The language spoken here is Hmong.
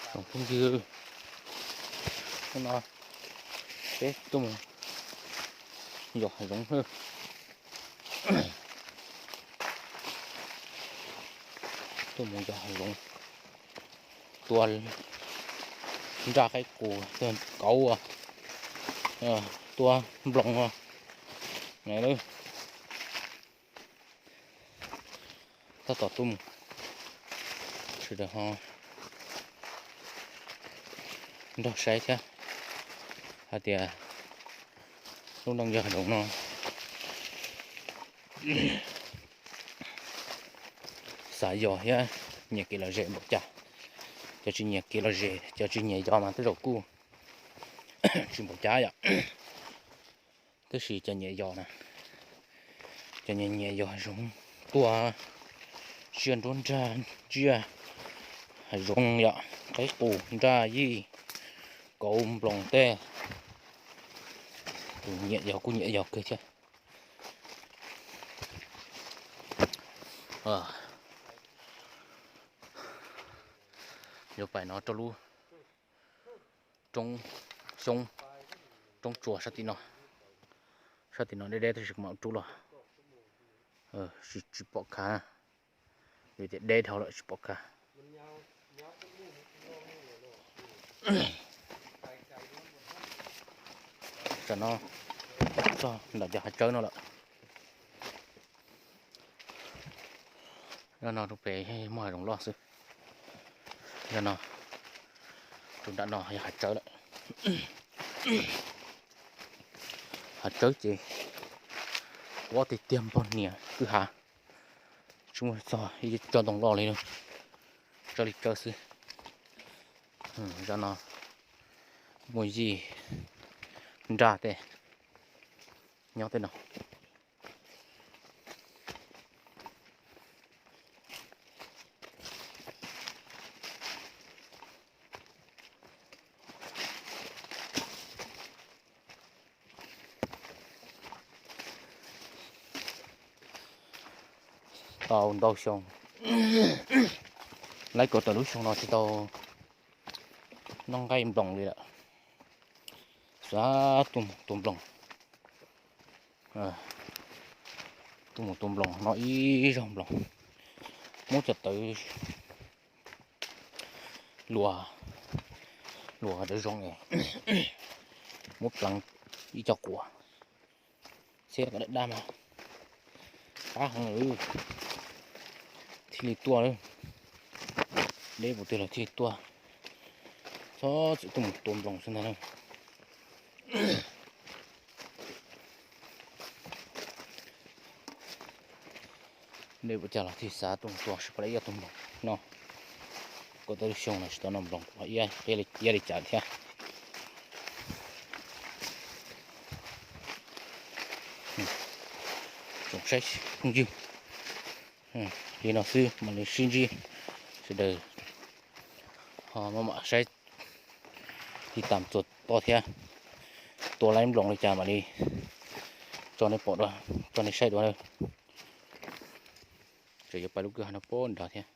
Tsoom phooj ywg, hnub no peb tuaj mus yos hav zoov, tuaj mus yos hav zoov, tua nraj qaib qus, tua kauv, tua nploos. Tab tom tuaj mus, sawv daws ho nrog saib thiab hais tias lub neej yog hav zoov no xav yos thiab nyiam kev lom zem npaum cas. Cov tsis nyiam kev lom zem, cov tsis nyiam yos mas tej zaum kuj tsis npaum cas yom. Tab sis cov nyiam yos na, cov nyiam nyiam yos hav zoov, tuaj tsiaj nruab nrag, tsiaj hav zoov yom, qaib qus, nraj yij, kauv, nploos tej, tus nyiam yos kuj nyiam yos kawg thiab. Yuav pais no rau lub roob xyoob, roob tsua sab tim no. Sab tim no deb deb tab sis kuv mam rub los, tsis pom khav, vim tias deb dhau lawm tsis pom khav. Tam no txog nram cov hav tsawb no lawm. Zaj no rau pem muaj hav zoov loj xwb. Zaj no rau nram no yog hav tsawb lawm. Hav tsawb ces quav tiag tiag npog niam kwj ha, tsis muaj txog ib co ntoo loj li, tsawb li tsawb xwb. Zaj no muaj yij nraj tej nyob tej no. Tau ntau xyoo, laib kaum tawm lub xyoo no tsis tau noj nqaij nploos li lawm. Xav tuaj mus tua nploos, tuaj mus tua nploos, noj ib zaug nploos, muab cov tawv luas, luas dawv zoo es muab pleev ib co quas, txhiab kom daj daj mas qab heev lawm, thiaj li tuaj. Deb puas twg los thiaj li tuaj, txhob txwm tuaj mus tua nploos xwb ntag na. Deb puas cas los thiaj xav tuaj mus tua seb puas tau ib co nploos no. Kaum tawm lub xyoo no tsis tau noj nploos, iab li cas thiab. Tsoom saib phooj ywg, li no xwb mam li sib ntsib, sawv daws ho maj mam saib tiv tam txuas to thiab. Tua laib nploos li cas mam li tso nej pom dua, tso nej saib dua. Tseem yuav pais lub kwj ha no pem nrad thiab.